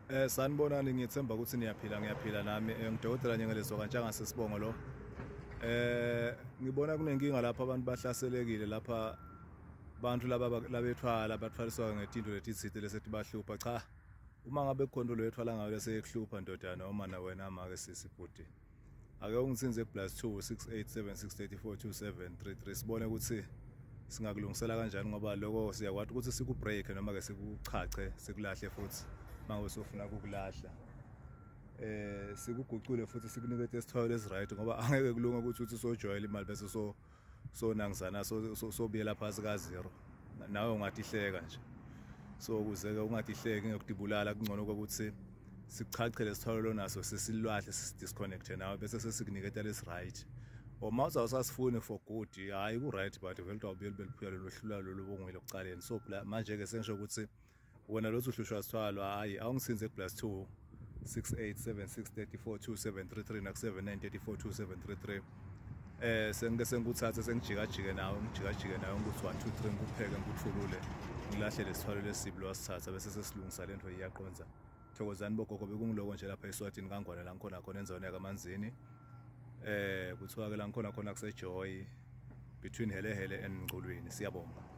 Eh sanibonani ngithemba ukuthi niyaphila ngiyaphila nami eh, ngidokotela Nyengelezo kaNtshangase sibongo lo. Eh ngibona kunenkinga lapha abantu bahlaselekile lapha bantu laba labethwala bathwaliswa ngetinto letitsite lesethi bahlupha cha uma ngabe kukhona into loyethwala ngayo leseyekuhlupha ndodana noma na wena make sisi bhuti ake ungithinze ku-plus 2 687 634 2733 sibone ukuthi singakulungisela kanjani ngoba lokho siyakwati ukuthi sikubreak noma ke sikuchache sikulahle futhi mangabe sofuna ukukulahla eh sikugucule futhi sikunikete isithwalo esiright ngoba angeke kulunge ukuthi uthi sojwayela imali bese so so nangizana sobuyela phasi ka zero nawe ungatihleka nje so ukuze ke ungatihleki ngekutibulala kungcono ukuthi sichache lesithwalo lonaso sesilwahle sisidisconnecte nawe bese sesikuniketa lesi right or uma uzawusasifuni for good hayi ku-right but vele utawubuyela beliphuya lolu hlula lolu bongwile ekucaleni so manje ke sengisho ukuthi wena lothi uhlushwa sithwalo hayi awungisinze ku-plus 2 6876342733 naku-79342733 eh sengike sengikuthathe sengijikajike nawe ngijikajike nawe ngikuthi 1 2 3 ngikupheke ngikuthulule ngilahle lesithwalo lesibi lowasithatha bese sesilungisa lento iyaqonza thokozani bogogo bekungiloko nje lapha eSwatini kaNgwane la ngikhona khona enzaweni yakaManzini eh kuthiwa ke la ngikhona khona kuseJoy between Helehele and Ngculwini siyabonga.